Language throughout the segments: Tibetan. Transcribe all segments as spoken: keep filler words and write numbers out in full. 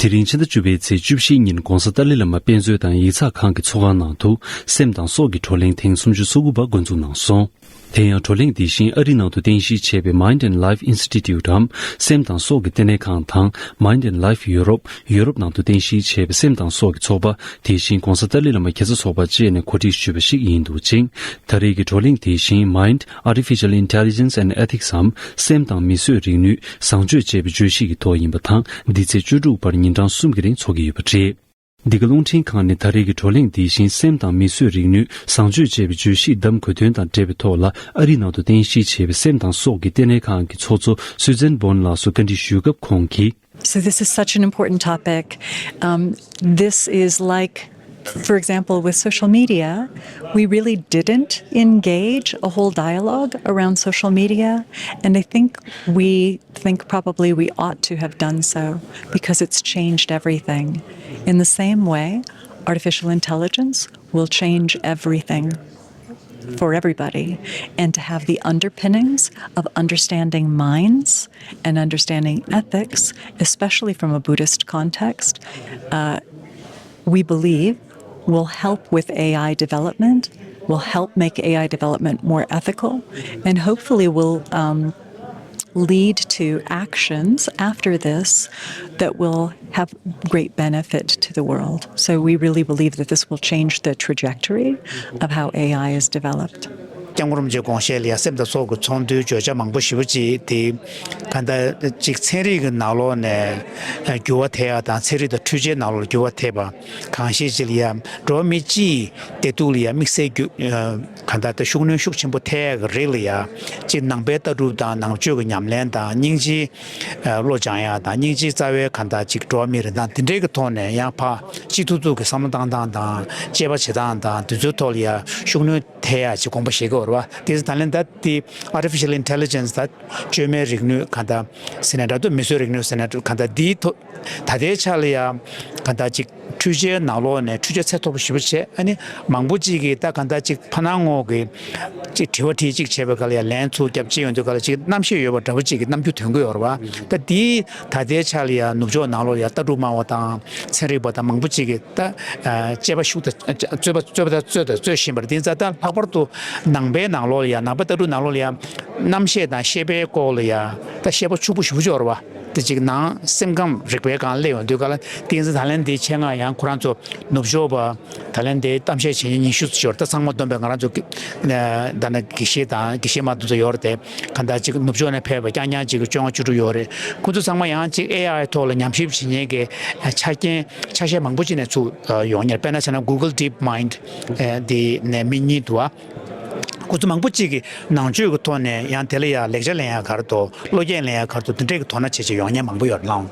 དེ་རིང་ཕྱི་ཟླ་བཅུ་པའི་ཚེས་བཅུ་བཞིའི་ཉིན་༧གོང་ས་ཏཱ་ལའི་བླ་མ་དཔེ་མཛོད་དང་ཡིག་ཚགས་ཁང་གི་ཚོགས་ཁང་ནང་དུ་སེམས་དང་སྲོག་གི་བགྲོ་གླེང་ཐེངས་སུམ་ཅུ་སོ་དགུ་པ་འགོ་འཛུགས་གནང་སོང་། དེ་ཡང་བགྲོ་གླེང་འདི་བཞིན་ཨ་རི་ནང་དུ་རྟེན་གཞི་བྱས་པའི་Mind and Life Institute འམ་སེམས་དང་སྲོག་གི་ལྟེ་གནས་ཁང་དང་Mind and Life Europe ཡུ་རོབ་ནང་དུ་རྟེན་གཞི་བྱས་པའི་སེམས་དང་སྲོག་གི་ཚོགས་པ། དེ་བཞིན་༧གོང་ས་ཏཱ་ལའི་བླ་མ་དགེ་རྩ་ཚོགས་པ་བཅས་ནས་གོ་སྒྲིག་ཞུས་པ་ཞིག་ཡིན་འདུག་ཅིང་། ད་རེས་ཀྱི་བགྲོ་གླེང་དེ་བཞིན་Mind, Artificial Intelligence and Ethics འམ་སེམས་དང་མིས་བཟོས་རིག་ནུས་བཟང་སྤྱོད་ཅེས་པའི་བརྗོད་གཞི་ཡི་ཐོག་ཡིན་པ་དང་། འདི་ཚེས་བཅུ་དྲུག་བར་ཉིན་གྲངས་གསུམ་གྱི་རིང་འཚོགས་ཀྱི་ཡོད་པ་རེད། འདི་ག་རླུང་འཕྲིན་ཁང་ནས་ད་རེས་ཀྱི་བགྲོ་གླེང་འདི་བཞིན་སེམས་དང་མིས་བཟོས་རིག་ནུས་བཟང་སྤྱོད་ཅེས་པའི་བརྗོད་གཞི་བདམས་དགོས་དོན་དང་འབྲེལ་བའི་ཐོག་ལ་ཨ་རི་ནང་དུ་རྟེན་གཞི་བྱས་པའི་སེམས་དང་སྲོག་གི་ལྟེ་གནས་ཁང་གི་ཚོགས་གཙོ་Susan Bohn ལགས་སུ་བཀའ་འདྲི་ཞུས་སྐབས་ཁོང་གིས། So this is such an important topic. Um, this is like, for example, with social media, we really didn't engage a whole dialogue around social media. And I think we think probably we ought to have done so because it's changed everything. In the same way, artificial intelligence will change everything for everybody, and to have the underpinnings of understanding minds and understanding ethics, especially from a Buddhist context, uh, we believe will help with A I development, will help make A I development more ethical, and hopefully will um, lead to actions after this that will have great benefit to the world. So we really believe that this will change the trajectory of how A I is developed. སྐྱབས་མགོན་རིན་པོ་ཆེའི་དགོངས་བཞེད་ལ་ཡང་སེམས་དང་སྲོག་གི་ཚོགས་འདུའི་བརྗོད་བྱ་མང་པོ་ཞེ་པོ་ཅིག་དེ་གང་ལྟར་ཅིག་ཚན་རིག་གི་ནང་ལོགས་ནས་འགྱུར་བ་ཐེབས་ཡ་དང་ཚན་རིག་དང་འཕྲུལ་ཆས་ནང་ལོགས་འགྱུར་བ་ཐེབས་པ་གང་ཤེས་ཅིག་ལ་ཡང་འགྲོ་བ་མི་སྤྱིའི་བདེ་སྡུག་ལ་ཡང་དམིགས་བསལ་གྱི་གང་ལྟར་ད་ཤུགས་སྣོན་ཤུགས་ཆེན་པོ་ཐེབས་ཡ་གི་རིགས་ལ་ཡང་ཅིག་ནང་པའི་ལྟ་གྲུབ་དང་ནང་ཆོས་ཀྱི་ཉམས་ལེན་དང་སྙིང་རྗེའི་བློ་སྦྱང་ཡ་དང་སྙིང་རྗེའི་རྩ་བའི་གང་ལྟར་ཅིག་འགྲོ་བ་མིའི་རིན་ཐང་དེ་འདྲའི་གི་ཐོག་ནས་ཡང་ཕར་སྤྱི་ཐུབ་ཐུབ་ཀྱི་བསམ་བློ་བཏང་སྟངས་དང་དཔྱད་པ་བྱེད་སྟངས་དང་དེ་ཚོའི་ཐོག་ལ་ཡང་ཤུགས་སྣོན་ཐེབས་ཡ་ཅིག་དགོངས་པ་བཞེས་ཀྱི་ཡོད་རེད་བ། དེ་ད་ལན་ད་དེ་artificial intelligence ད་བཅོས་མའི་རིག་ནུས་གང་ལྟར་ཟེར་ན་འདྲ་འདུག་མིས་བཟོས་རིག་ནུས་ཟེར་ན་གང་ལྟར་འདིའི་ཐོག་ད་ལྟའི་ཆ་ལ་ཡང་གང་ལྟར་ཅིག་འཕྲུལ་ཆས་ནང་ལོགས་ནས་འཕྲུལ་ཆས་ཚད་མཐོ་པོ་ཞེ་པོ་བྱས། ཨ་ནི་མང་པོ་ཅིག་གིས་ད་གང་ལྟར་ཅིག་ཕ་ནང་ངོ་གི་ཅིག་དྲི་བ་དྲིས་ཅིག་བྱས་པའི་སྐབས་ལ་ཡང་ལན་ཚུར་རྒྱབ་ཅིག་ཡོང་དུས་སྐབས་ལ་ཅིག་རྣམ་ཤེས་ཡོད་པ་འདྲ་པོ་ཅིག་གི་རྣམ་འགྱུར་ཐོན་གྱི་ཡོད་རེད་བ། ད་དེའི་ད་ལྟའི་ཆ་ལ་ཡང་ནུབ་ཕྱོགས་ནང་ལོགས་ཡང་ལྟ་གྲུབ་སྨྲ་བ་དང་ཚན་རིག་པ་དང་མང་པོ་ཅིག་གིས་ད་དཔྱད་པ་ཤུགས་དང་རྩོད་པ་རྩོད་པ་དང་རྩོད་དང་རྩོད་བཞིན་པ་རེད། དེ་ཡིན་ཙང་ད་ལྷག་པར་དུ་ནང་པའི་ནང་ལོགས་ལ་ཡང་ནང་པའི་ལྟ་གྲུབ་ནང་ལོགས་ལ་ཡང་རྣམ་ཤེས་དང་ཤེས་པའི་སྐོར་ལ་ཡང་ད་ཤེས་པ་ཕྱུག་པོ་ཞེ་པོ་ཅིག་ཡོད་རེད་བ། དེ་ཅིག་ནང་སེམས་ཁམས་རིག་པའི་སྒང་སླེབས་ཡོང་དུས་སྐབས་ལ་དེ་ཡིན་ཙང་ད་ལན་དེའི་ཆེད་མངགས་ཡང་ཁོ་རང་ཚོ་ནུབ་ཕྱོགས་པ་ད་ལན་དེའི་གཏམ་བཤད་བྱེད་མཁན་ཉི་ཤུ་ཙམ་ཡོད་རེད། ད་ཚང་མ་བསྡོམས་པས་ང་རང་ཚོ་ད་ནི་དགེ་བཤེས་དང་དགེ་བཤེས་མ་དེ་ཚོ་ཡོད་རེད་དེ། གང་ལྟར་ཅིག་ནུབ་ཕྱོགས་ནས་ཕེབས་པ་རྐྱང་རྐྱང་ཅིག་བཅོ་ལྔ་བཅུ་དྲུག་ཡོད་རེད། ཁོ་ཚོ་ཚང་མ་ཡང་ཅིག་ཨེ་ཨའི་ཐོག་ལ་ཉམས་ཞིབ་བྱེད་མཁན་གྱི་ཆ་རྐྱེན་ཆ་ཤས་མང་པོ་ཅིག་ནས་ཚུར་ཡོང་མཁན་རེད། དཔེར་ན་བྱས་ན་Google DeepMind དེ་ནས་མི་གཉིས་འདུག་ཨ། ཁོ་ཚོ་མང་པོ་ཅིག་གིས་ནང་ཆོས་ཀྱི་ཐོག་ནས་ཡང་དེ་ལ་ཡང་ལེགས་ཆ་ལེན་ཡ་ག་རེ་འདུག་བློ་སྐྱེད་ལེན་ཡ་ག་རེ་འདུག་དེ་འདྲས་ཀྱི་དོ་སྣང་བྱེད་བྱེད་ཡོང་མཁན་མང་པོ་ཡོད་རེད་ལགས།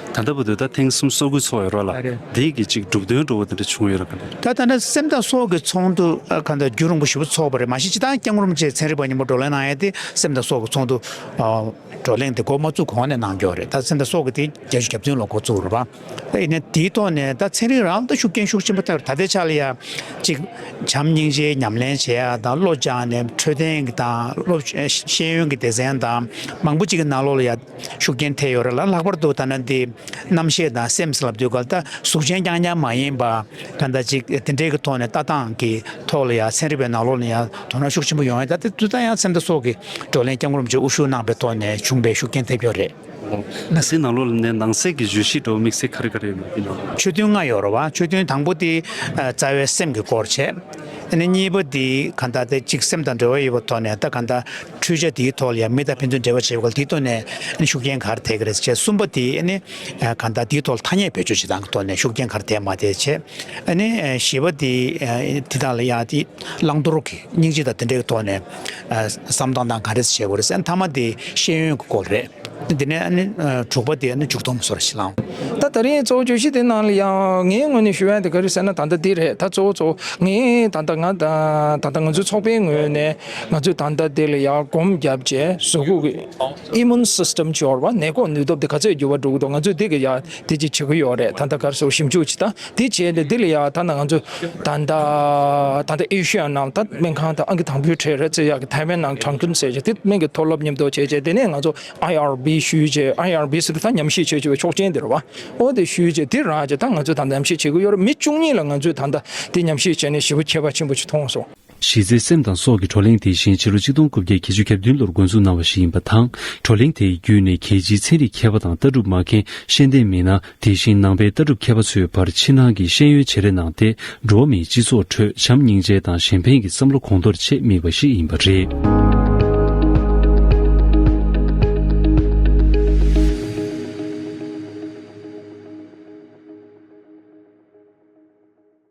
ད་ལྟ་བར་དུ་ད་ཐེངས་སུམ་ཅུ་སོ་དགུ་ཚོགས་ཡོད་རེད་ལ། ཨ་རེད། དེ་གི་ཅིག་གྲུབ་དོན་འདྲ་བོ་དེ་འདྲ་བྱུང་ཡོད་རེད་ག་འདྲ། ད་ད་ནི་སེམས་དང་སྲོག་གི་ཚོགས་འདུ་ཨ་ག་འདྲ་རྒྱུན་རིང་པོ་ཞེ་པོ་ཚོགས་པ་རེད། མ་གཞི་སྤྱིར་བཏང་སྐྱབས་མགོན་རིན་པོ་ཆེ་ཚན་རིག་པ་མཉམ་པོ་བགྲོ་གླེང་གནང་ཡ་དེ་སེམས་དང་སྲོག་གི་ཚོགས་འདུ་ཨ་བགྲོ་གླེང་དེ་འགོ་མ་བཙུགས་གོང་ནས་གནང་ཀྱི་ཡོད་རེད། ད་སེམས་དང་སྲོག་གི་དེ་བརྒྱད་ཅུ་གྱ་བདུན་ལོ་འགོ་བཙུགས་རེད་པ། ཨ་ཡིན་ན་དེའི་ཐོག་ནས་ད་ཚན་རིག་རང་ད་ཤུགས་རྐྱེན་ཤུགས་ཆེན་པོ་ཐེབས་རེད། ད་ལྟའི་ཆ་ལ་ཡ་ཅིག་བྱམས་སྙིང་རྗེའི་ཉམས་ལེན་བྱེད་ཡ་དང་བློ་སྦྱངས་ནས་འཕྲོད་བསྟེན་གྱི་དང་བློ་ཤེས་ཡོན་གྱི་སྡེ་ཚན་དང་མང་པོ་ཅིག་གི་ནང་ལོགས་ལ་ཡ་ཤུགས་རྐྱེན་ཐེབས་ཡོད་རེད་ལ། ལྷག་པར་དུ་ད་ནི་འདི་རྣམ་ཤེས་དང་སེམས་ལབ་དུས་སྐབས་ད་གཟུགས་ཅན་རྐྱང་རྐྱང་མ་ཡིན་པ་ག་འདྲ་ཅིག་དེ་འདྲའི་གི་ཐོག་ནས་ལྟ་སྟངས་ཀྱི་ཐོག་ལ་ཡ་ཚན་རིག་པའི་ནང་ལོགས་ལ་ཡ་དོ་སྣང་ཤུགས་ཆེན་པོ་ཡོང་ཡ། ད་དེ་དུས་ད་ཡང་སེམས་དང་སྲོག་གི་བགྲོ་གླེང་སྐྱབས་མགོན་རིན་པོ་ཆེ་དབུ་བཞུགས་གནང་པའི་ཐོག་ནས་བྱུང་བའི་ཤུགས་རྐྱེན་ཐེབས་ཡོད་རེད། ནང་སའི་ནང་ལོགས་ལ་ནས་ནང་གསེས་ཀྱི་བརྗོད་གཞི་འདྲ་བོ་དམིགས་བསལ་ག་རེ་ག་རེ་ཡོད་མེད་དེ་ནང་ལོགས། ཆོས་ཐུན་ལྔ་ཡོད་རེད་བ། ཆོས་ཐུན་དང་པོ་དེ་ཨ་རྩ་བའི་སེམས་ཀྱི་སྐོར་བྱས། ཨ་ནི་གཉིས་པ་དེ་ག་འདྲ་དེ་གཅིག་སེམས་དང་འབྲེལ་བ་ཡོད་པའི་ཐོག་ནས་ད་ག་འདྲ་འཕྲུལ་ཆས་དེའི་ཐོག་ལ་ཡང་མི་དང་ཕན་ཚུན་འབྲེལ་བ་བྱེད་པ་དེའི་ཐོག་ནས་ཨ་ནི་ཤུགས་རྐྱེན་ག་རེ་ཐེབས་ཀྱི་རེད་བྱས། གསུམ་པ་དེ་ཨ་ནི་ཨ་ག་འདྲ་དེའི་ཐོག་ལ་ཐ་སྙད་བེད་སྤྱོད་བྱེད་སྟངས་ཀྱི་ཐོག་ནས་ཤུགས་རྐྱེན་ག་རེ་ཐེབས་མ་ཐེབས་བྱས། ཨ་ནི་ཨ་བཞི་པ་དེ་ཨ་དེ་དག་ལ་ཡང་དེ་བླང་དོར་གྱི་སྙིང་རྗེ་དང་དེ་འདྲའི་ཐོག་ནས་ཨ་བསམ་བློ་བཏང་སྟངས་ག་རེ་བྱེད་དགོས་རེད་ཟེར། ཨ་ནི་མཐའ་མ་དེ་ཤེས་ཡོན་གྱི་སྐོར་རེད། དེ་ནས་ཨ་ནི་ཨ་དྲུག་པ་དེ་ཨ་ནི་མཇུག་སྡོམ་སོར་ཞིག་ལངས། ད་དེ་རིང་གཙོ་བོ་བརྗོད་གཞི་དེ་ནང་ལ་ཡང་ངའི་ངོས་ནས་ཞུ་ཡ་དེ་ག་རེ་ཟེར་ན། ད་ལྟ་འདི་རེད། ད་གཙོ་བོ་གཙོ་བོ་ངས་ད་ལྟ་ང་ད་ད་ལྟ་ང་ཚོའི་ཚོགས་པའི་ངོས་ནས་ང་ཚོས་ད་ལྟ་དེ་ལ་ཡང་སྒོམ་བརྒྱབ་བྱས་གཟུགས་པོ་གི་immune system ཅིག་ཡོད་རེད་བ། ནད་འགོག་ནུས་སྟོབས་དེ་ག་ཚོད་འགྱུར་བ་འགྲོ་གི་འདུག་ང་ཚོས་དེ་གི་ཡ་དེ་ཅིག་བྱེད་ཀྱི་ཡོད་རེད། ད་ལྟ་ག་རེ་ཟེར་ཞིབ་འཇུག་ཅིག་ད་དེ་བྱས་ནས་དེ་ལ་ཡ་ད་ནང་ང་ཚོ་ད་ལྟ་ད་ལྟ་ཨེ་ཤི་ཡ་ནང་ད་སྨན་ཁང་ད་ཨང་ཀི་དང་པོའི་གྲས་རེད་ཟེར་ཡག་གི་ཐའེ་ཝན་ནང་ཁྲང་ཀྲུན་ཟེར་བྱས་དེ་སྨན་གྱི་མཐོ་སློབ་མཉམ་དུ་བྱས་བྱས། དེ་ནས་ང་ཚོ་ཨའི་ཨར་བི་ཞུས་བྱས། ཨའི་ཨར་བི་ཟེར་དུས་ད་ཉམས་ཞིབ་བྱེད་བྱེད་པའི་ཆོག་མཆན་དེ་རེད་བ། ཨོ་དེ་ཞུས་རྗེས་དེ་རང་རྗེས་ད་ང་ཚོས་ད་ལྟ་ཉམས་ཞིབ་བྱེད་ཀྱི་ཡོད་རེད། མི་བཅུ་གཉིས་ལ་ང་ཚོས་ད་ལྟ་དེ་ཉམས་ཞིབ་བྱས་ནས་ཞེ་པོ་ཁྱད་པར་ཆེན་པོ་ཞིག་མཐོང་སོང་། གཞི་རྩའི་སེམས་དང་སྲོག་གི་བགྲོ་གླེང་དེ་བཞིན་ཕྱི་ལོ་ཆིག་སྟོང་དགུ་བརྒྱ་བརྒྱད་ཅུ་གྱ་བདུན་ལོར་འགོ་འཛུགས་གནང་བ་ཞིག་ཡིན་པ་དང་། བགྲོ་གླེང་དེའི་བརྒྱུད་ནས་རྒྱལ་སྤྱིའི་ཚན་རིག་མཁས་པ་དང་ལྟ་གྲུབ་མ་མཁན་ཤེས་ལྡན་མི་སྣ། དེ་བཞིན་ནང་པའི་ལྟ་གྲུབ་མཁས་པ་ཚོའི་བར་ཕྱི་ནང་གི་ཤེས་ཡོན་བརྗེ་རེས་གནང་སྟེ། འགྲོ་བ་མིའི་སྤྱི་ཚོགས་ཁྲོད་བྱམས་སྙིང་རྗེ་དང་གཞན་ཕན་གྱི་བསམ་བློ་གོང་མཐོར་ཆེད་དམིགས་པ་ཞིག་ཡིན་པ་རེད།